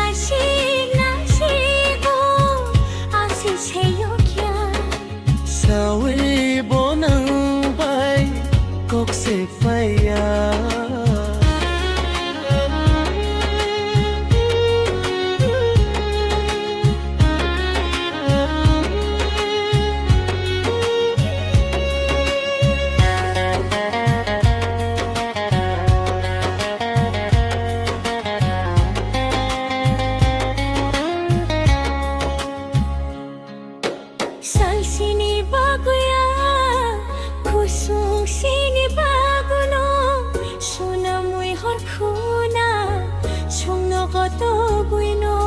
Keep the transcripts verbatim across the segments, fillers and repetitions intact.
Nasik, nasik, o, aswk se yokya. Sawi bo nwng bai kok se paiya. Sal sini bagwi a, kusung sini bagwi no, sunamwi hor khuna, sungno kotogwi no.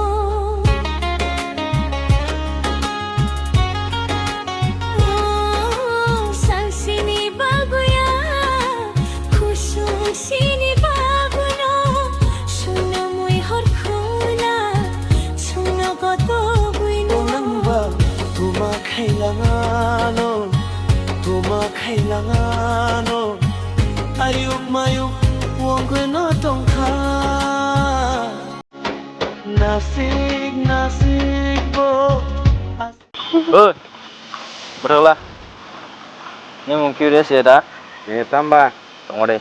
Oh, sal sini bagwi a, kusung sini bagwi no, sunamwi hor khuna, sungno kotogwi no. Nangba tuma khailangano, tuma khailangano, ayuk mayuk wngwi no tongkha. Nasik, nasik bo. Oi, bwrwkla. Nini mung curious ya da? Eh, tamba. Tongo de.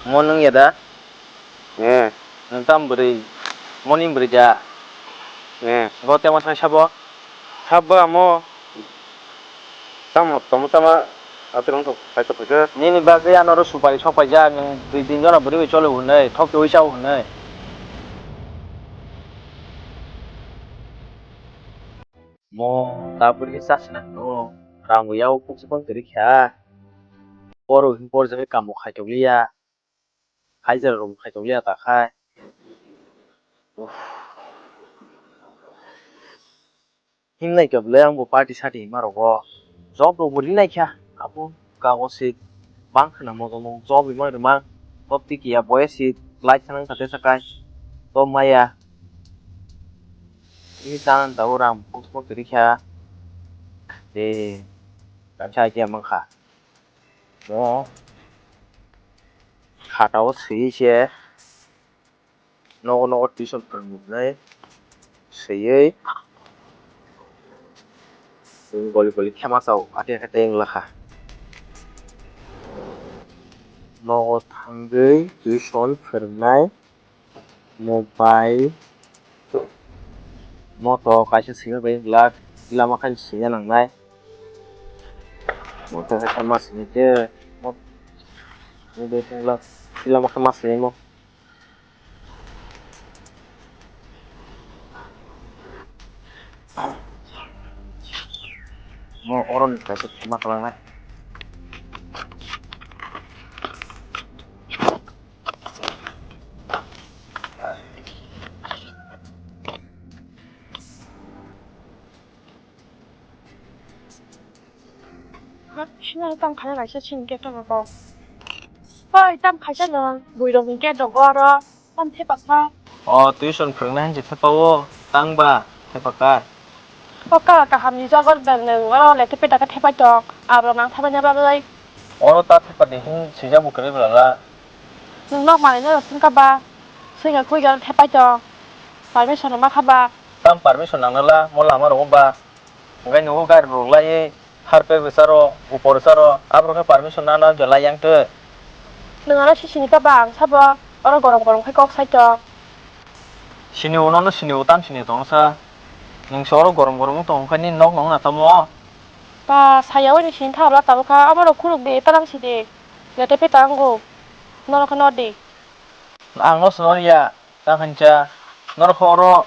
Mo nung ya da? Eh. Nung tam bwrwi? Mo ni bwrwi ja? Eh. Bo temo thang sabo? Sabo amo. Tamo, tamo tama. Atirong to, paito paito. Nini bagwi ano ro supari sok paijak, nung dui tin jona bwrwi bai cholo hwnwi, thok twi chao hwnwi. Mo tabuk khe chasna no, rang bo yao kuk se bang kwrwi kha. Boro hwn bor jagwi kamo khaitokliya. Haijra rok khaitokliya ta khai. Uff. Himnai khe bwlai ang bo party sati hima rogo. Job rok bo rinai kha. Abo kago se bang khna mo job rwmang rwmang. Top tiki ya boya se light sanang kha te sakai. Top maya. Ini tanan tabuk rang buk buk kwrwi kha. De, kaisa idea mankha. Mo khatao swiwi se nogo nogo tuition phwrwngmung hinwi swiwi goli goli khema chao ati khe tei wng lakha. Nogo thangwi tuition phwrwngnai. Mobile, moto kaisa swiwi bai glak, lama khe swiya nangnai. Moto khe ma swiya khe, mo-, mobile khe glak, lama khe ma swiya mo. Mo oro ni kaisa ma kwlangnai. Sinai tam khaina kaisa sini gate rok. Oi, tam khaisa no, bui rok ni gate rok oro. Tam thepa kha. O, tuition phwrwngna hinwi thepa o, tang ba thepa kha. O ka, kaham ni jaga bel nwng oro le thepa da khe thepai tong. Abo nang thepai na bagwi. Oro ta thepa di hin swijak bo kwrwi bwla la. Nwng nok manwi no sung kha ba. Swngya khuiga thepai tong. Permission rwma kha ba. Tam permission nang na la, mo lama rogo ba. Hwnkhe nugo gari rok laiwi harpe bwsaro, upor bwsaro, aborok khe permission nana belai yang twi. Nwng ano sisini kha ba ang sabo, oro gorom gorom khe kok sai tong. Sini o nono sini o tam sini tong sa. Nwng se oro gorom gorom wng tong khe nini nok nong na tamo. Ba saya oi ni sini tha bla tabuk kha, abo rok khuluk de ta nang si de. Lete pe tango. Norok khe nor di. Ang no swnam ya. Ta khancha, norok khe oro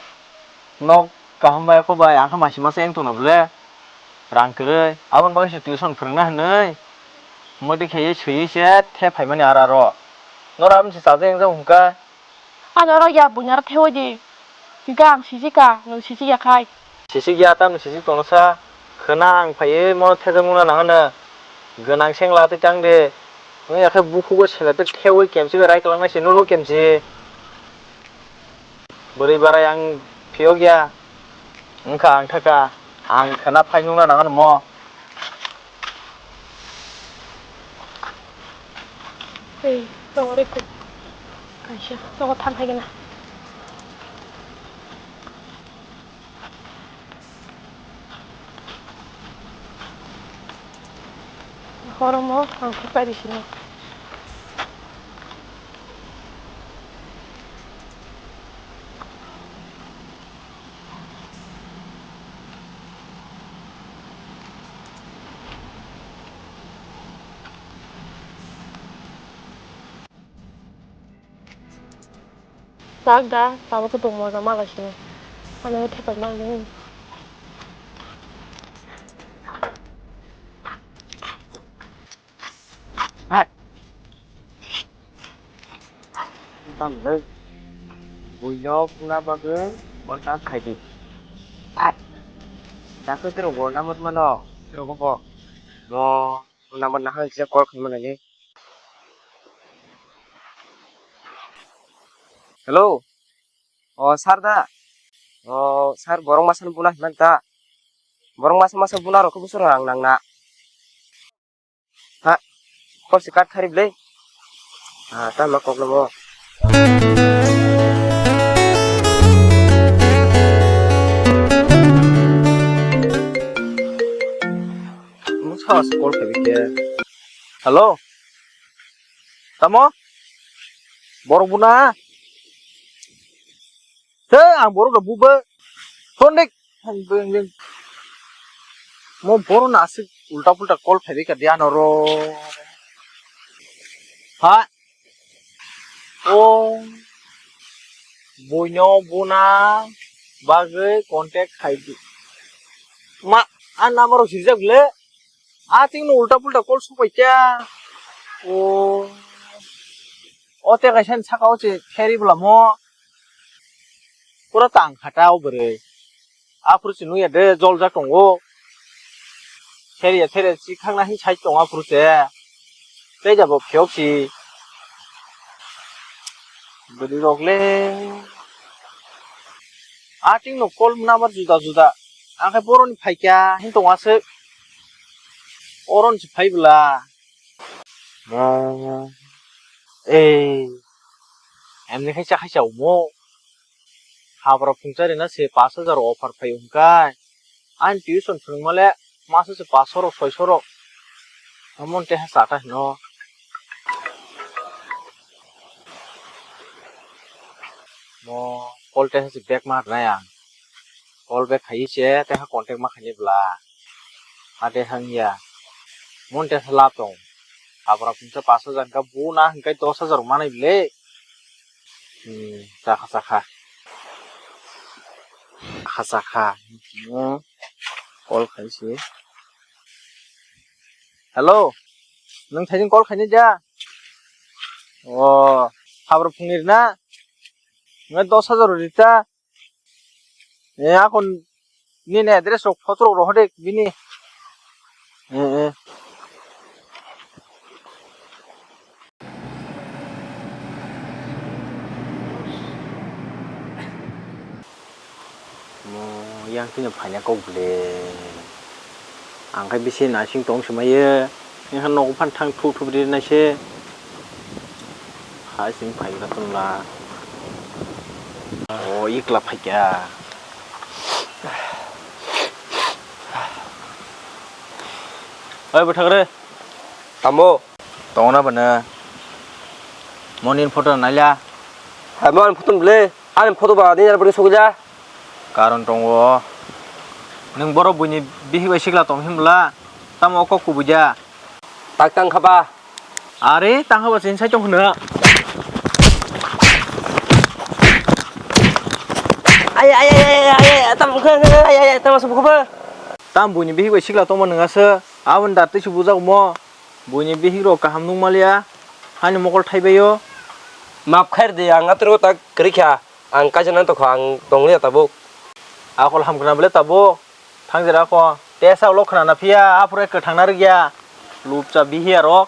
nok kaham bai kok bai, ang khe masi masa yang tongna bwle, rang kwrwi, aboni bagwi se tuition phwrwngna hinwi, modi khaiwi swiwi se the phaimani ara ro. Norok aboni se chajak yang jak hwnka. Ano oro ya buina ro thewi di, hwnka ang sijika, nwng sijik ya khai. Sijik ya, tamni sijik tongsa. Khwna ang phaiwi mo thajak nukna nang hwno. Gwnang sengla twi tang de. Wngya khe bukhugo sela twi thewi kemchi bai rai kwlangnai se nukgo kemchi. Bwrwi barai ang phiyok ya. Wngkha ang thaka. Ang khwna phai nukna nang hwno mo. Ei, tongo re kuk. Kaisa, nogo thang hai gana. Koromo ang khe pairi sino. Tak da, tabuk khe tongma da malai sini. Ano thepai mangni. Hai. Tam le. Buino puna bagwi bota khaidi. Hai. Dakhe tero go namot mano. Tero go. Mo namot nahai je call khaimani. Hello. O sir da. O sir, borok masa buna hinmani ta. Borok masa masa buna rok khe bwswk rang nangna. Ha. Kok se kat kharib le. Ha, ta ma kok lobo. Mo sa se call khabi khe. Hello. Tamo? Borok buna? He, ang borok rok bubo. Thondik. Mo borok no aswk ulta pulta call phaibai ka dia noro. Ha? O. Buino buna bagwi contact khai di. Ma, a number rok sijak le. A ting no ulta pulta call supai kya. O. O te kaisa ni saka o se kheri bwla mo. Pura tang khata o bwrwi. Aphuru se nungya de joljak tongo. Kheriya kheriya si khangna hin sai tongo aphuru se. Tei jabo phiyok si. Bwrwi rok le. A ting no call number juda juda. Ang khe boroni phaikya hin tongo aswk. Oron se phai bwla. Mo. Ei. Emni khe cha khaisa omo. Habra phungcha rina se pash hajar offer phai hwnkai. Ani tuition phwrwngma le masa se pash rok, soish rok. Amon teha chata hino. Mo call teha se back ma rwnai ang. Call back khai se teha contact ma khaini bwla. Ate hangya. Mon teha lab tong. Habra phungcha pash hajar ka bu na hingkai dos hajar manai bwle. Hmm, chakha chakha. Chakha chakha. Hmm. Call khai se. Hello. Nwng thaijing call khaini ja? O, habra phungni rina? Nwng dos hajar rita? E, akon nini address rok photo rok rohor de bini. E, e. Mo yang tini phaina kok ble. Ang khe bisi naising tong se maiye. Yang nogo phan thang thu thu ri nai se. Hai sing phai gra tong la. O ikla phai kya. Oi bwthak re. Tamo. Tongna bana. Monin photo naila. Hai mo ani photo ble. Ani photo ba ni ar bari sokja. Karon tongo. Nwng borok buini bihik bai sikla tong himbla. Tamo kok kubuja. Tak tang khaba. Are tang khaba sin sai tong hna. Ay ay ay ay ay tam khna ay ay tam su khaba. Tam buini bihik bai sikla tongma nwnga se. Abon da twi su bujak mo. Buini bihik rok kaham nung maliya. Hani mokol thaibaio. Map khair de ang atro tak krikha. Ang kaisa nang tokha ang tongliya tabuk. Akol hamkra bole tabuk. Thangjera kho, tesa ulo khwnana phiya, aphuru kwthangna rwgya. Lupcha bihiya rok.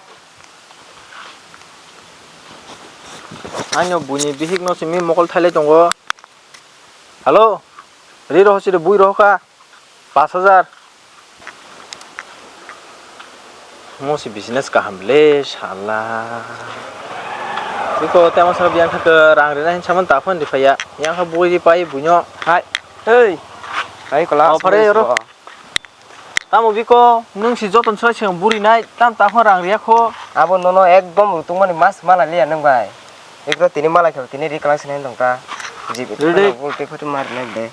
Ano buini bihik no simi mokol thailai tongo. Hello, ri roho siri bui roho kha. Pash hajar. Mo si business kaham le sala. Iko temo sa biang kha rang rina hin saman ta phone di phaya. Yang kha bui di pai buino. Hai. Hey. Hai kola. Oh, phare oro. Tamo biko, nwng si joton swnai se buri nai, tam ta phano rang riya kho. Abo nono ekdom rutungmani mas mala liya nwng bai. Ekro tini mala khe tini ri kwlak sinai tong ta. Jibi Rede. Ulti photo mar nai de.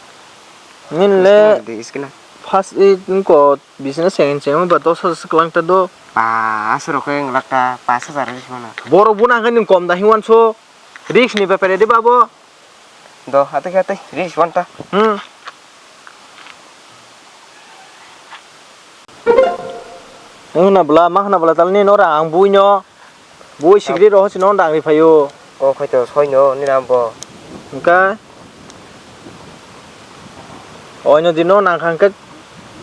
Nini le Iskina de, iskina. First aid ko business second sem ba dos hajar kwlang ta do. Pa asro khe nglak ta pas hajar ri sima na. Borok buna khe nwng kom da hingwan so. Risk ni bepare de babo. Do, hati hati, risk wanta. Hmm. Nwng hwnna bwla, ma hwnna bwla, talni no rang ang bui no. Bui sikri roho si no rang ri phaio. O khai to soi no, ni ram bo. Hwnkhe? Oino dino nang kha hwnkhe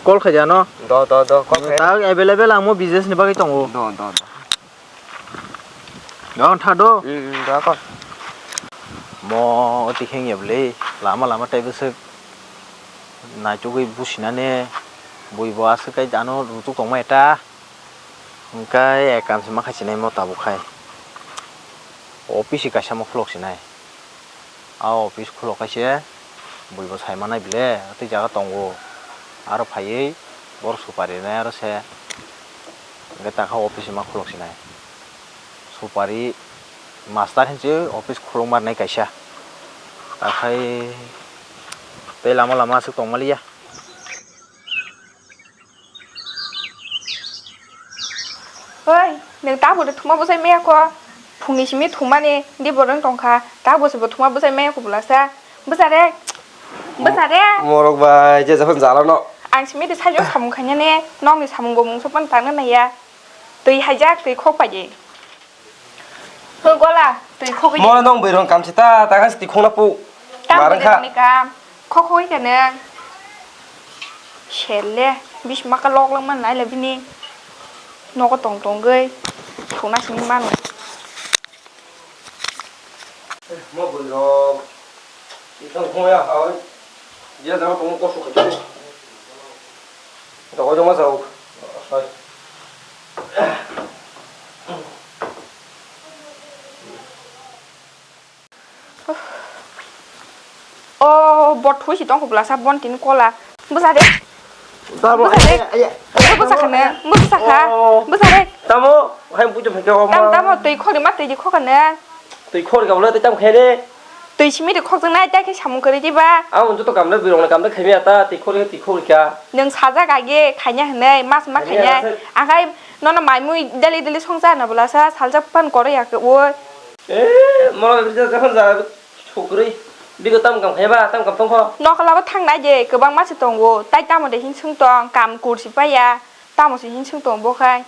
call khai jano. Do, do, do, call khai. Ta available ang mo business ni bagwi tongo. Do, do, do. Dong tha do. Hmm, hmm, do ko. Mo oti kheng ya bwle, lama lama tei bwswk naichugwi businani bui bo aswk kai ano rutuk tongma eta. Hwnkhe ekam se ma khai sinai mo tabuk khai. Office kaisa mo khulok sinai. A office khulok kaise bui bo sai manai bile, tei jaga tongo. Aro phaiwi borok supari rinai aro se. Hwnkhe takha office ma khulok sinai. Supari master hinse office khulok ma rinai kaisa. Takhai tei lama lama aswk tongmaliya. Oi, nwng tabuk de thuma bwsai maya kho. Phungni simi thumani di borok tongkha. Tabuk se bo thuma bwsai maya kho bwlasa. Bwsa re. Bwsa re. Morok bai, je jokhon jala no. Ang simi de sajo samung khainani, nokni samung bo mungsa pan tangna naiya. Twi haijak, twi khok paidi. Hwng gola, twi khogwi. Mo nong bwrwi rong kam se ta, ta kha se twi khokna pu. Tam Marang kha. Ni kam. Khok khogwi khe nang. Sel le, bisma ka lok lok man nai le bini. Nogo tong tong gwi. Thuna sini mano. Mo bwrwi rok. Ithang khong ya, awi. Dia jama tong ko su khe. Dogo jama sao. Sai. O bot thui si tong khobla sa bon tin kola. Bwsa de. Tamo, bwsa de. Ai, ai, ai, bwsa khane, bwsa kha. Oh. Bwsa de. Tamo, hai bujo phai ka ma. Tam, tamo twi khori ma twi di khokane. Twi khori ka bole tamo khere. Twi simi de khokjak nai tai khe samung kwrwi di ba. Ang joto kamle birong kamle khaimi ata twi khori twi khori kha. Nwng sajak age khaina hwnwi mas ma khaina. Akhai nono mai mui daily daily songcha na bwla sa saljak phan koro ya khe oi. Eh, mo bisa jahan ja sukrui. Bigo tam kam khaiba, tam kam tongkho. Nokla bo thang nai je kwbang ma se tongo. Tai tamo de hin sung tong kam kursi paya. Tamo se hin sung tong bo khai.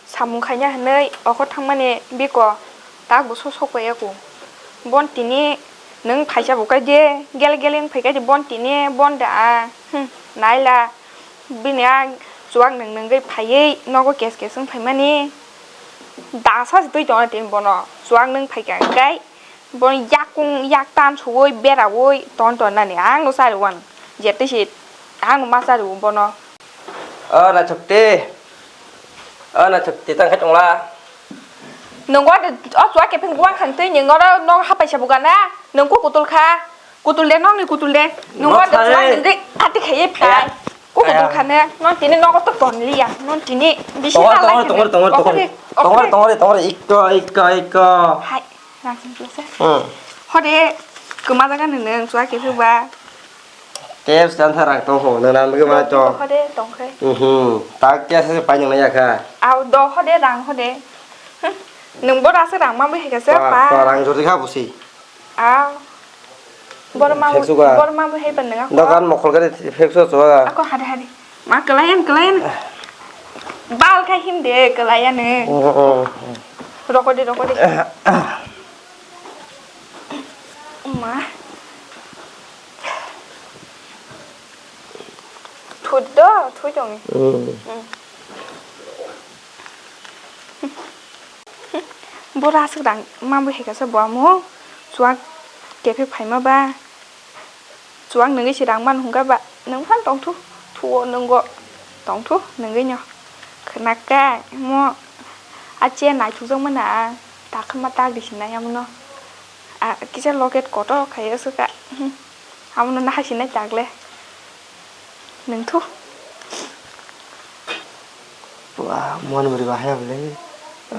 Samung khaina hwnwi okhor thangmani biko tak bo sosok pai ya kho. Bon tini nwng phaisa bo kai de, gele gele wng phai kai de bon tini bon da a, hmm, naila bini a chuak nwng nwngwi phaiwi nogo kes kes wng phaimani dasa se twi tongo tini bono chuak nwng phai ka hwnkhe. Bo yakung yak tan suwi berawi ton ton nani ang no sari wan. Jete si ang no ma sari bono. O na chokte. O na chokte tang khe tongla. Nung wa de o chua ke pheng buang khang tei nung oro no hapai sa bugan na. Nung ku kutul kha. Kutul de nong ni kutul de. Nung wa de chua nung de ati khaye phai. Ku kutul khane non tini nogo to ton liya. Non tini bisi na lai. Tongor tongor tongor tongor. Tongor tongor tongor ikko ikko ikko. Hai. Rang sing pula sa. Hmm. Hode, kema jaga nung nung, chua khe ba. Tep san tha rang tong ho, nung nang ma to. Hode, tong khe. Mhm. Tak kya se pai nung ya kha. Au do hode rang hode. Hm. Nung bo rasa rang ma bo heka se pa. Pa rang jor kha busi. Au. Bor ma bo, bor ma bo hei ban nung. Dokan mokol gari fek so chua. Ako hade hade. Ma kelayan, kelayan. Bal kha him de kelayan ne. Oh, oh, oh. Rokode, rokode. Ma. Thut do, thut dong. Hmm. Hmm. Bora aswk rang ma bo heka sa bo amo. Chuak kephe phaima ba. Chuak nungwi se rang mano hwnkha ba, nung phano tongthu, thuo nungo tongthu nungwino. Khwnakhe mo a chair naithokjakmano a, takhama tak risi nai amono. Ah, kisa loket kotor khai aswk kha. Hmm. Abono nahai sinai tagle. Nwng thu. Wah, mon bwrwi bahai ya bwle.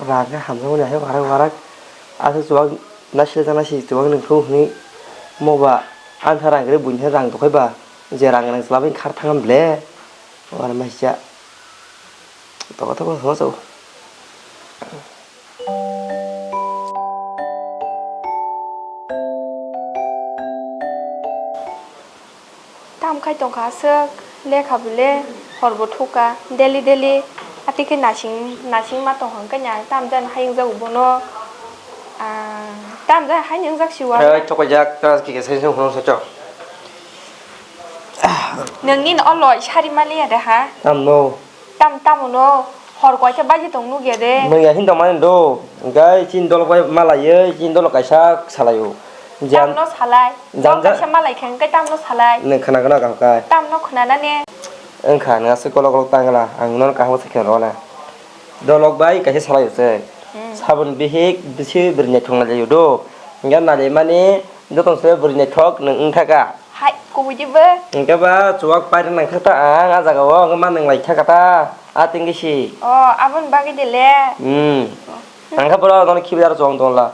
Rang khe hamjakmani hai warak warak. Aswk chuwak naisle ta naisi chuwak nwng thu hwnwi. Mo ba ang kha rang kwrwi buini khe rang tokhai ba. Je rang nang chwla bai khar thangam bwle. Wana maisa. Toko toko hwnwi chao. Tam khai tongkha aswk, lekha bole horbo thukha, daily daily atwi khe nasing nasing ma tongkha, hwnkhe ni ang tam jani hai wngjago bono, ah, tam jani hai ni wngjak siwa. Hai, thokojak, ta khe khe sai se hwnwi sa chao. Nangni no o loi sari maliya de ha? Tamno. Tam tamo no hor koita baji tong nugya de. Nwng ya hin tongmani do. Hwnkhe chini dolo bai malaiwi chini dolo kaisa salaio. Jan-, tamno salai. Jan-, dol kaisa malai khe hwnkhe tamno salai. Nwng khna gana kaham kai. Tamno khna na ne. Wngkha nwng aswk kolok kolok tangla ang nono kaham se khe rwna. Dolok bai kaisa salaio se. Hmm. Sabon bihik bisi bwrwi naithok nailaio do. Hwnkhe nailaimani joto se bwrwi naithok nwng wngthaka. Hai, kubui di bo. Hwnkhe ba chuwak pairwk nangkha ta ang a jaga o, hwnkhe ma nwng lai kha kha ta, a tingki si. O, aboni bagwi de le. Hmm. Ang khe boro nono khibi aro chuwak tongla.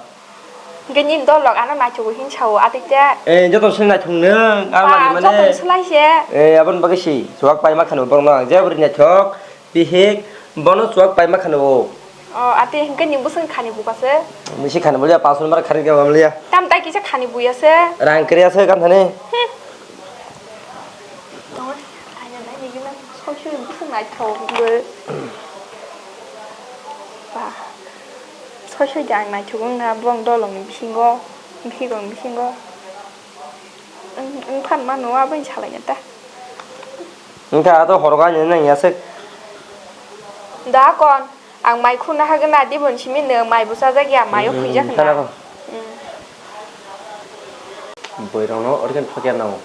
Hwnkhe nini dolok ano naithogo hin sao, a tik te. Eh, joto se naithok nwng, ang ba, mani mane. Joto se lai se. Eh, aboni bagwi si, chuwak paima khano borok no ang je bwrwi naithok. Bihik, bono chuwak paima khani o. O, ate hwnkhe ni bwswng khani buka se? Bisi khani bulia, paanch sho ni mara khani khe mamliya. Tam tai kisa khani buya se? Rang kwrwi se kan thani. Hmm. Tongwi, aina nai ni gina, soi soi bwswng naithok bo. Ba, soi soi de ang naithok wng na, bong dolong ni bisingo, bihik rong bisingo. Wng, wng phan mano, aboni salai na ta. Wngkha, ato horoka ni nang ya sek. Da kon, ang mai khuna hagwna, dibon simi nwng mai bo chajak ya, mai o khunjak na. Khana ko. Hmm. Boirokno origen thokya nango,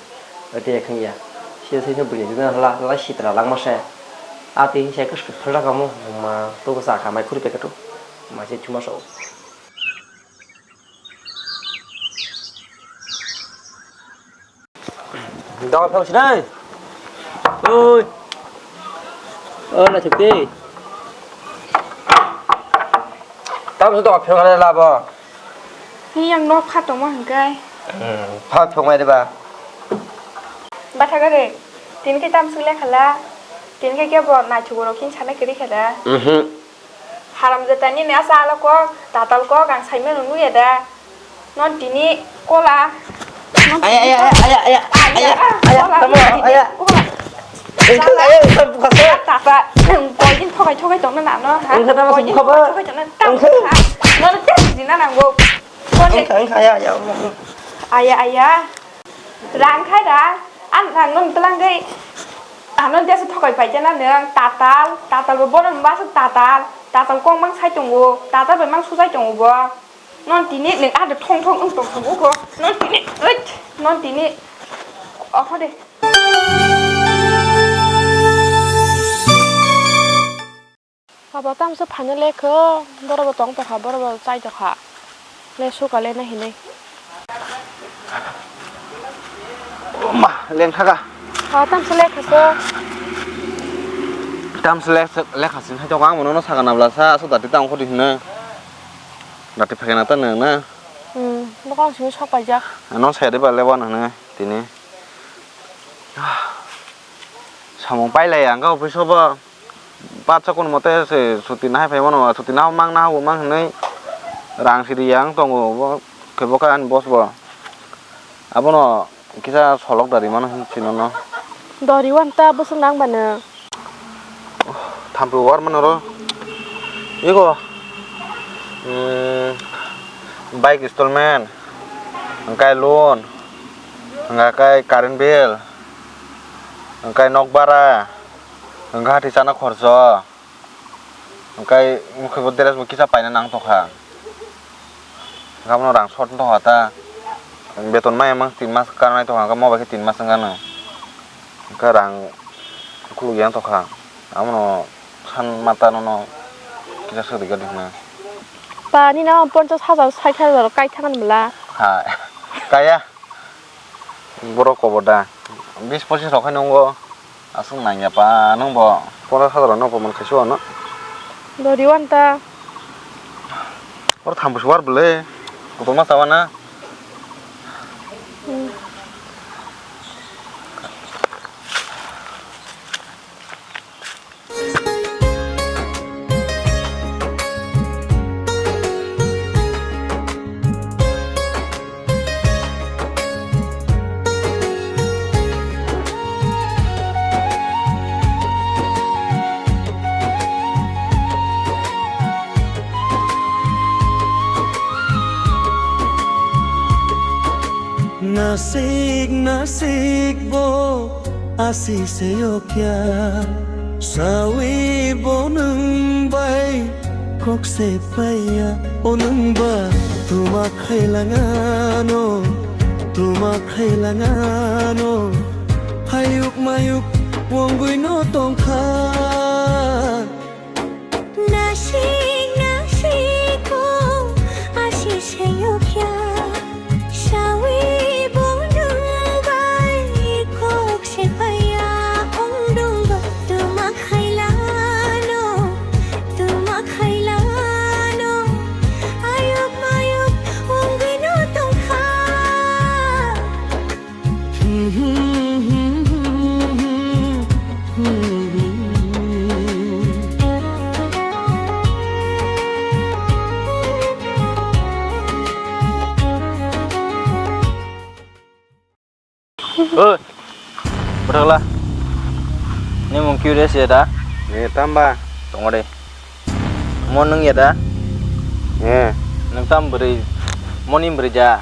ate ekhang ya. Sia sai no bini jina hala, hala sitra langma se. Ate hinsa khe sut phalra kamo, ma to ko sa kha mai khuri pekatu. Ma se chuma so. Dawai phang sinai. Oi. O na chukti. Tam su dawai phang la bo. Hei yang no pha tongma hwnkhe. Hmm, pha thongmai de ba. Batha gare. Tin khe tam su le khala. Tin khe kebo naithugo rok khin sana kiri khala. Mhm. Haramjada nini asa alo kok, tatal kok, ang saimano nuya da. Non tini kola. Aya, aya, aya, aya, aya, aya, aya, kola, tamo, aya. Kola. Engkha, aya, engkha, bukasa. Tata, koidin thokai thokai tongna nano, ha? Engkha, tamo, koidin bukaba. Thokai tongna, tamo, engkha. Ha? Nono test dina nango. Engkha, engkha, aya, aya. Aya, aya. Rang khai rang, ang rang nung tlang dei. Ano desa thokai pai jana nung tatal, tatal bo bono bwswk tatal, tatal kok mang sai tongo, tatal bai mang sujai tongo bo. Non tini nung ada thong thong wng tong thong uko, non tini, uit, non tini, oho de. Baba, tamsa phaina lekho, borok bo tong tokha, borok bo chai tokha. Le suka le na hinwi. Ma, leng thaga. Ha, tamsa lekha so. Tamsa le-, lekha sin hai tokha, ang bono no saka nabla sa, aso dati tang khodi hino. Dati phagena ta nang na. Hmm, bokong simi sok paijak. Ano sa de ba le wan hino tini. Samung pailai ang ka office o bo. Patsa kun mote se chuti nahai phai mano, chuti nahai mang nahai bo mang hinwi rang siri yang tongo bo khe bo khe ani boss bo. Abono kisa solok dari mano hin sino no. Dari wan ta bwswk nang bano. Thampui war mano ro. Ego. Hmm, bike installment. Hwnkhe loan. Hwnkhe current bill. Hwnkhe nok bara. Hwnkhe hati chana khorcho, hwnkhe mokhe bo dress bo kisa paina nang tongkha, hwnkhe abono rang short wng tongkha ta, beton maya mang tin mas kanai tongkha, hwnkhe mo bai khe tin mas wng gano, hwnkhe rang khuluk ya wng tongkha, abono san mata nono kisa swk rwgwi di hwnwi. Ba, nini o ponchas hajar, sait hajar kai thangani bwla. Hai, kaya. Borok kobo da. Bis pochis rok khai nungo. Aswk nangya pa nwng bo. Pono sadaro no bo man khaisi wano. Dori wan ta. Oro thambo suar bwle. Kutung ma sawana. Hmm. Nasik nasik bo asi se yokya, sawi bo nwng bai kok se paiya, o nwng ba tuma khailangano, tuma khailangano, hayuk mayuk wngwi no tongkha. Nasik nasik o asi se yokya, sawi bo nwng bai kok se paiya, ong dong ba tuma khailano, tuma khailano, ayuk mayuk wngwi no tongkha. Oi, bwthakla. Ni mung curious ya da? Ni tamba? Tongo de. Mo nwng ya da? Eh. Nwng tam bwrwi, moni bwrwi ja?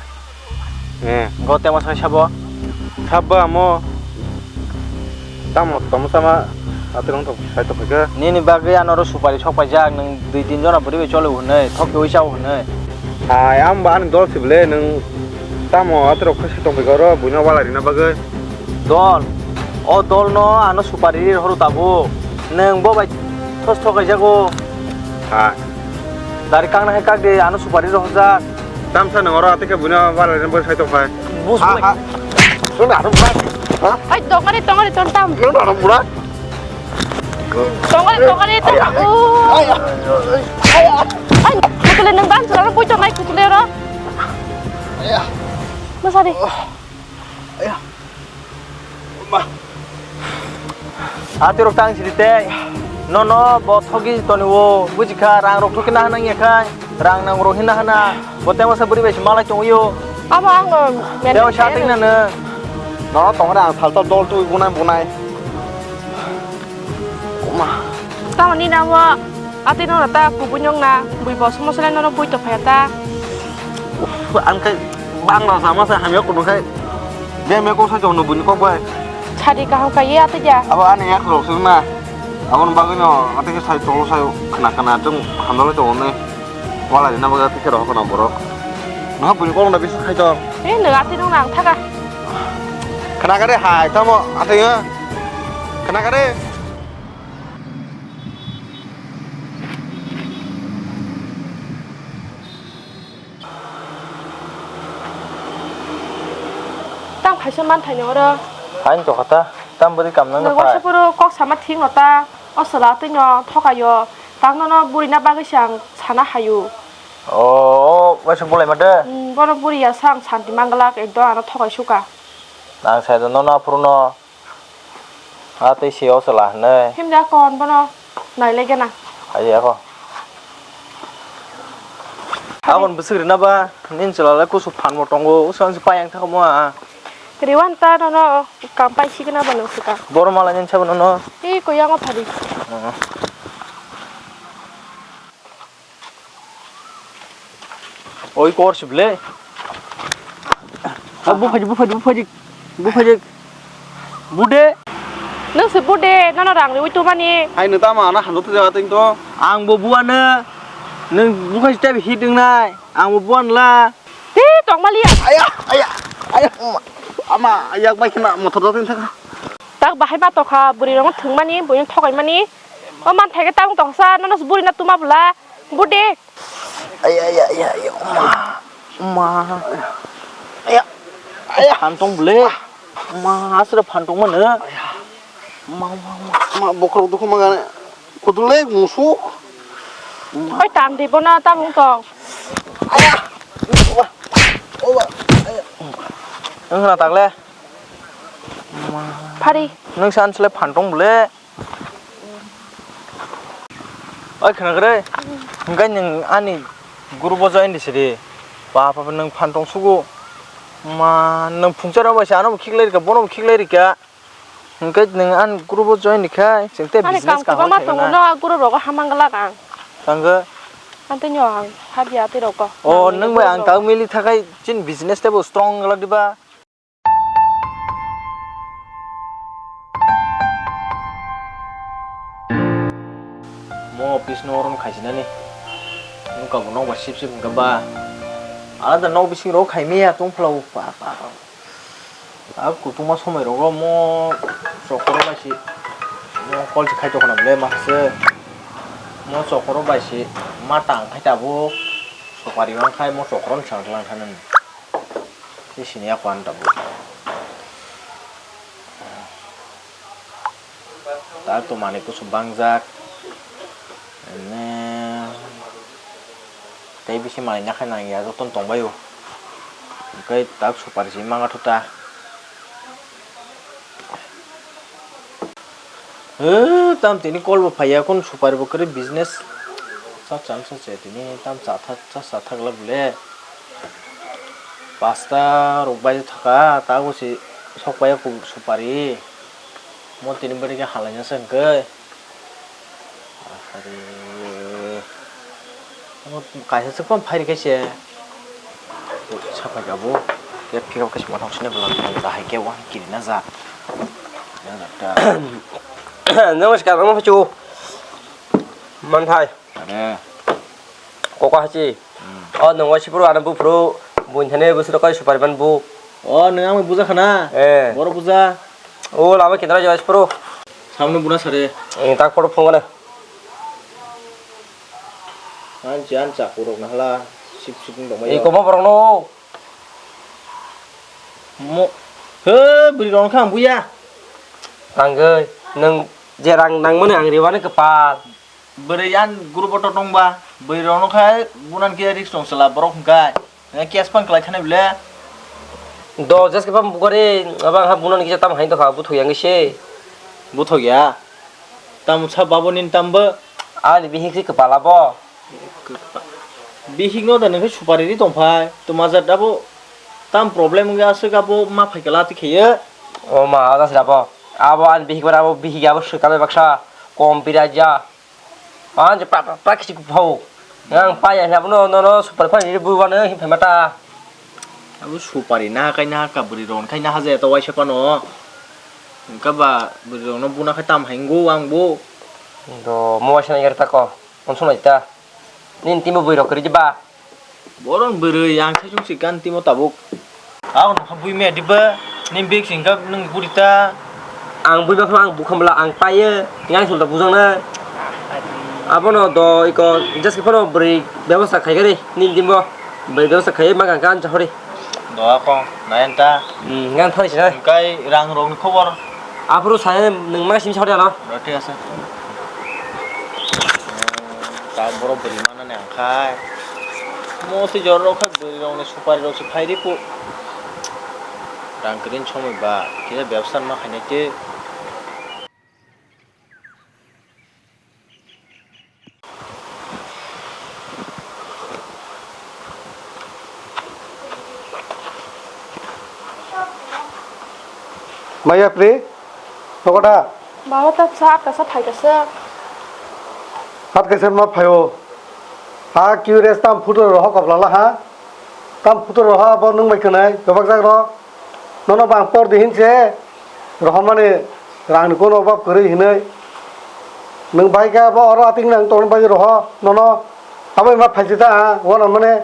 Eh. Go temo sai sabo? Sabo amo. Tamo, tamo sama, ati rong tok, sai tok kha. Nini bagwi ano ro supari sok paijak, nwng dui tin jona bwrwi bai cholo hwnwi, thok kiwi chao hwnwi. Hai, ang ba ani dol si bwle, nwng tamo ati rok kha sai tok kha ro, buino wala rina bagwi. Dol, o dol no ano supari ri rohoro tabuk. Nwng bo bai thos thok kaijago. Ha. Dari kang na hai kak de ano supari rohorjak. Tamsa nwng oro atike buino wala rina bagwi sai tok phai. Bus ha, bus. Ha. Nwng na aro bura. Ha? Ai, tongari, tongari, tong tam. Nwng na aro bura. Tongari, tongari, tong. Aya. Aya. Aya. Ai, kutule nwng ban sura ro bui tongnai kutule ro. Aya. Masari. Aya. Ma. Atirok tang siri tei. Nono bo thogi toni o. Bujikha rang rok thoki na hanang ya khai. Rang nang rok hina hana. Bo tei masa buri bai malai tong yo. Abo ang men. Tei sa ting na nang. Nono tong ra ang thal thal dol tu bunai bunai. Ma. Tamo ni na wa. Ati no ta kubui nyong na, bui bo somo selai no bui to phaya ta. Uff, ang khai bang na sama sai hamya kuno khai. Be me ko sai jong no bui ni kok bai. Chadi kaham ka ye ati ja. Abo ani yak rok sung na. Abo no bagwi no ati ke sai tolo sai khna khna chung hamdalo to ne. Wala ni na bagwi ati ke rok na borok. No bui ni kok na bis khai to. Eh, no ati no nang thaga. Khna kare hai tamo ati ya. Khna kare. Tang khaisa manthai ni oro. Hain tokha ta, tang bwrwi kam nang Nang phai. Waisa phuru kok sama thik no ta, o chwla twi no thokaio. Tang nono buri na bagwi se ang sana haio. O, o, waisa bolai ma de. Hmm, bono buri ya sa ang santi manglak, ekdom ano thokai suka. Ang sai do nono aphuru no. A tei se o chwla hwnwi. Himda kon bono nailai gana. Ai ako. Abon bwswk rina ba, nini chwla le kusu phan bo tongo, usang se payang thakmo a. Riwan ta nono kam pai signa ba nung sika. Boro mala nini sabo nono. Ei koyango phadi. Oi kor si ble. Ah, bu phaji, bu phaji, bu phaji, bu phaji. Bude. Nung se bude, nono rang riwi tumani. Hai nung tamo ano hamjak twi jaga tong to. Ang bo buana. Nung bu phaji tabi hit nung nai. Ang bo buan la. Te tong mali ya. Aya, aya, aya. Ama, ama, yak bai khna motor jatwi thaka. Tak bahai ma tokha, bwrwi rong thwngmani, bwrwi thokaimani. O man thai khe tang tongsa, nono se buri na tuma bwla. Bude. Aya, aya, aya, aya, oma. Ma. Aya. Aya. Phan tong bole. Ma, asra phan tong mano. Ma, ma, ma. Ma, bokhorok dukhu ma gane. Kudule musuk. Oi, tam di bono, tabung tong. Aya. Oba. Oba. Aya. Wng khna takle. Phari. Nwng san sle phan tong bole. Oi, khnagrwi. Hwnkhe nwng ani group o join di sidi. Ba, ba, ba, nwng phan tong sugo. Ma, nwng phungsa rok bai se ano bo khiklai rikha, bono bo khiklai rikha. Hwnkhe nwng ani group o join di khai, chwng tei business kaham khe mano. Ani kam kwbangma tongo, no group rogo hamang glak ang. Tangkhe? Antei no ang habya tei rogo. O, nwng bai ang tang mili thakai chini business tei bo strong glak diba? Mo office no orom khaisinani. Nungka bo nokbar sip sip hwnkha ba. Alada nok bising rok khaimaya tongphla o pa pa pa. Tabuk kutung ma somoi rogo mo chokoro bai si. Mo call si khai tokna bole ma se. Mo chokoro bai si ma tang khai tabuk. Sopari mang khai mo chokoro ni sang lang thanani. Tei sini ya kuan tabuk. Tak to manwi kusu bangjak. Ene. Tei bisi manwi nakhai nangya joto tongbaio. Hwnkhe tak supari si manga thuta. He, tam tini call bo phaiya, kun supari bo kwrwi business. Cha chan sa che tini tam cha thak, cha sa thak la bole. Pasta rok bai thaka, ta bo si sok paiya ku supari. Mo tini bwrwi khe halai na se hwnkhe. Asari. Omo kaisa se phone phai rikhe se. Sapai kabo. Kep kep khe se mothok sini belak belak jahai khe wahai kiri na ja. Namaskar, omo hachu. Manthai. Are. Koko hachi. Hmm. O nung waisi phuru ano buphuru buini thani bwswk kai supari man bu. O nung ang buja khana. Eh. Boro buja. O lama kendra jawai phuru. Samno buna sare. Eh, tak phuru phone gana. An jan chakurok nahla sip sip dong mai. Iko mo borok no. Mo. He bwrwi rong khang buya. Tangwi nung je rang nang mani ang riwani kwpal. Bwrwi yan group o totong ba, bwrwi rok no khai bunan khe risk tong sala borok hwnkhe, eh, case phan kwlai thani bile. Do jes khe phan bukari, abang ha bunan kisa tam hai tokha, buthok yang se. Buthok ya? Tam sa babo nin tam bo? Ani bihik si kwpala bo. Bihik no da nung khe supari ri tong phai, to majat abo tam problem wngya aswk abo ma phai kwla ti kheye. O ma, ada sira bo. Abo ani bihik bara abo bihik abo swkang baksa kom biraja. Ang je pra pra pra kisi phau. Ang pa ya na bono no no super fan ni bu bano hin phaima ta. Abo supari na kai na ka bwrwi ron khai na haje to waisa pano. Engka ba bwrwi ron no buna khai tam haingo ang bo. Do mo waisa na yar ta ko. On sunai ta. Nin timo bwrwi rok kri ba. Boron bwrwi ang khe chwng si gan timo tabuk. Ang nokha bui me diba, ni bik sing kha nung guri ta. Ang bui bakha ang bukha mala ang paye, yang sulta bujang na. Abono do iko just ke phano bwrwi bebosta khai gari, ni dimbo bwrwi bebosta khai ma gang kan chahori. Do ako, nayan ta. Hmm, ngan thoi sina. Kai rang rong ni khobor. Aphuru sai nung ma sim chahori ano. Roti asa. Ta borok bwrwi manani ang khai. Mo twi jorok khai bwrwi rokni supari rok se phai ri pu. Rang kwrwini somoi ba kisa bebsa ma khainai tei. Maya Pri, nogo da? Baba ta sa, ta sa phai ta sa. Hat kaisa ma phaio. Ha, curious tam photo roho koplala ha. Tam photo roho abo nung bai kwnai, bebak jak ro. Nono bang por di hin se. Rohormani rangni kono obab kwrwi hinwi. Nwng bai khe abo oro ating nang tongna bagwi roho nono. Abo ima phaisi ta ang, wana mane.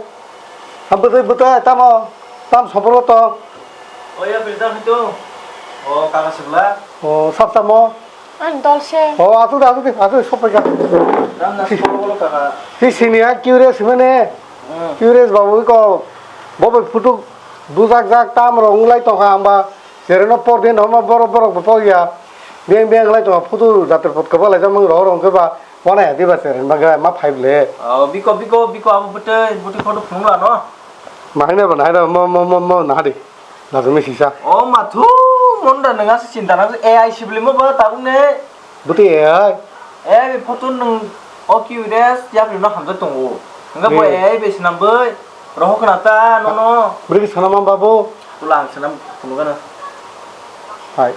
Ang bwtwi bwtwi tamo, tam soporgo tong. O ya, bwrwi tamo to. O, kaka sibla. O, sab tamo. Ang dol se. O, asuk de, asuk de, asuk de, sopai ka. Tam na soporgo lo kaka. Si sini ya, curious mane. Hmm. Curious babu ko. Bo bai photo bujak jak tam rok wng lai tong kha, ang ba chereno por din homa borok borok bo pok ya. Beng beng lai tong kha, photo jatir pot kwbang lai jak mang rok rok khe ba wana ya di ba cheren ba gra ma phai ble. Oh, biko, biko, biko, abo bwtwi, bwtwi photo phunuk lano. Ma hai na ba, na hai na ba, mo, mo, mo, mo, na ha di. Lazumi sisa. Oh, ma thu, mon da nang asa chinta nang A I sibli mo ba tabuk ne. Bwtwi A I? A I bai photo nwng O Q des yapri no hamjak tongo. Hwnkhe bo Hmm. A I bai swnam bai rohor khna ta nono. Bwrwi khe swnam man babu? Tula ang swnam phunukgano. Hai.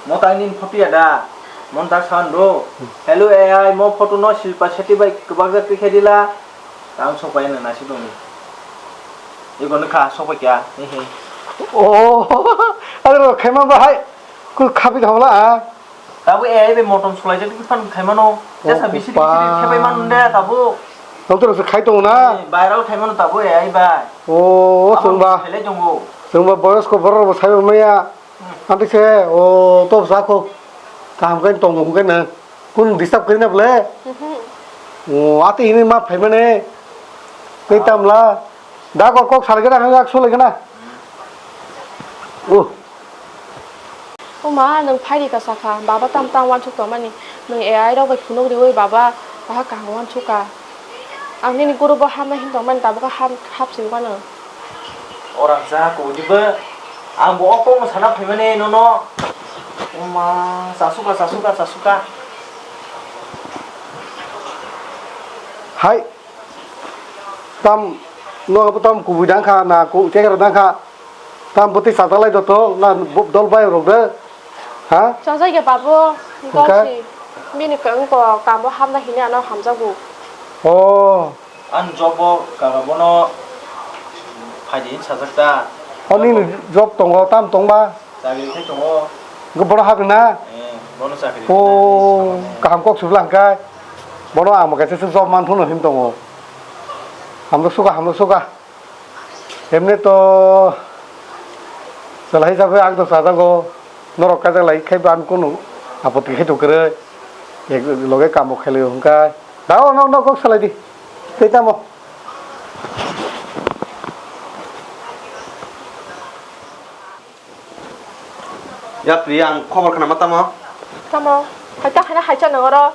Mo tang nini photo ya da? Mon tak san do. Hmm. Hello A I, mo photo no Shilpa Shetty bai kwbakjak tikhe dila. Tang sok pai nang nasi tongni. Ego no kha sok pai kya. He he. Oh, aro khaima bahai. Ku khabi khamla a. Tabo A I bai motom sulaijak twi phan khaimano. Oh, jesa bisiri bisiri kupha. Thepai mano de tabo. Nokto rokse khai tongo na? Eh, viral khaimano tabo A I bai. Oh, abo chwngba. Khailai tongo. Chwngba boyosko borok rokbo saibo maya. Hmm. Anti se, oh, to sa ko. Kaham khe tongo hwnkhe na. Kun disturb kari na ble? Mhm. Oh, ati hini ma phai mane. Tei tamla. Da kok kok sar gana, kok sole gana. Oh. O ma, nwng phaidi ka sakha, baba tam tam wansuk tongmani, nwng A I rok bai phunuk riwi baba, baha kaham wansuk ka. Ang nini guru bo hamna hin tongmani, tabuk kha ham, hap sing mano. Orang cha ko diba, ang bo okong sana phaimani nono. O ma, chasuka, chasuka, chasuka. Hai. Tam, no abo tam kubui dang kha, na ku, kekra dang kha. Tam bwtwi chatalai do to, na bo-, dol bai rok de. Ha? Chajai ya babu, Hwnkhe? Gosi. Bini kang ko kamo hamna hini ano hamjago. Oh. Ang job o kaka bono phaidi sajak ta. O nini job tongo, tam tongba? Chakri khai tongo. Go bono hak na? Eh, bono chakri. Oh, khai nani kaham kok sibla hwnkhe. Bono ang bo kaisa se job man phano hin tongo. Hamdo suka, hamdo suka. Emni to chwla hisabe ang to chajago, norok kajak lai khai ba ang kunu apoti khai to kwrwi. Ek loge kamo khailai hwnkha. Dao no, no kok salai di. Tei tamo. Ya Priya, ang khobor khna ma tamo? Tamo? Hai ta khana hai cha nang oro.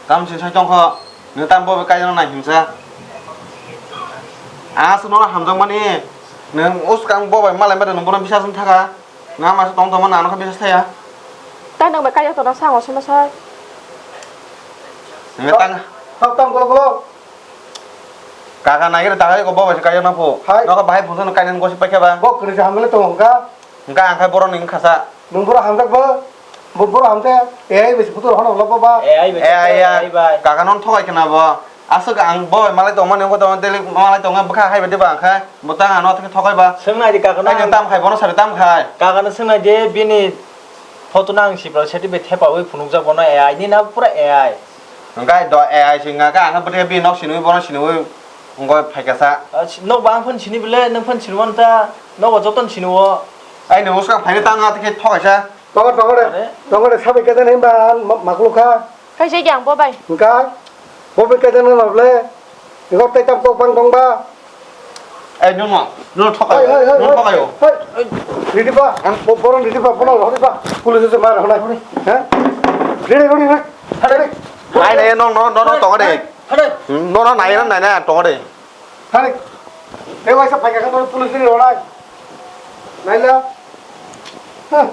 Tam sin sai tong kho, nung tam bo bai kaijano nai himsa. Aswk nono hamjakmani, nung uskang bo bai malai mada nung bono bisas wng thaka. Nang masa tong tongma nang nokha bisas thaya. Ta nang bai kaijak tona sango sima sai. Nung tang. Hap tam kolo kolo. Kaka nai khe ta khe ko bo bai kaijak na pho. Hai. Nokha bahai phunsa nung kaijak gosi paikha ba. Bo kwrwi se hamle tong kha. Hwnkhe ang khai borok ni wngkha sa. Nwng borok hamjak ba? Bo borok hamjak? A I bai se photo rok phano ulo ba? A I bai se A I photo, ya. A I bai. Kaka no thokai khna bo. Aswk ang bo bai malai tongmani, wngkha tongmani, daily malai tongo, bwkha hai bai de ba ang khai. Bo tang ano thik thokai ba. Swng nai di kaka no. Ai, nwng tam khai, bono sari tam khai. Kaka no swng nai di, bini photo no ang sibra seti bai thepa wi phunukjak bono A I ni na pura A I. Hwnkhe do A I se wngkha, ang khe bwtwi bini nok siniwi, bono siniwi wngwi phaikha sa. Ah, si-, nok ba ang phano sini bwle, nwng phano sini manta, nok ba jotono sini o. Ai, nwng swkang phaini tang a, tei khe thokaisa. Tongo, tongo de. Are? Tongo de, sabai khe de hinba ma-, makluk kha. Kaisa di ang bo bai. Hwnkha, bo bai khe de nang bwle. Ngok tei tam kok bang tong ba. Ai, nwng no, nwng thokai, Hai, hai, hai, nwng hai. Thokai o. Hai. Ridi ba, bo-, borok ridi ba, bono rodi ba. Police se mar honai. Ha? Ridi, ridi, ridi. Hai. Nai, nai, nwng, nwng, nwng, nwng tongo de. Hai. Hmm, nwng, nwng, nai, nai, nai, tongo de. Hai. Tei waisa phaikha khe police ni ronai. Naila. Huh.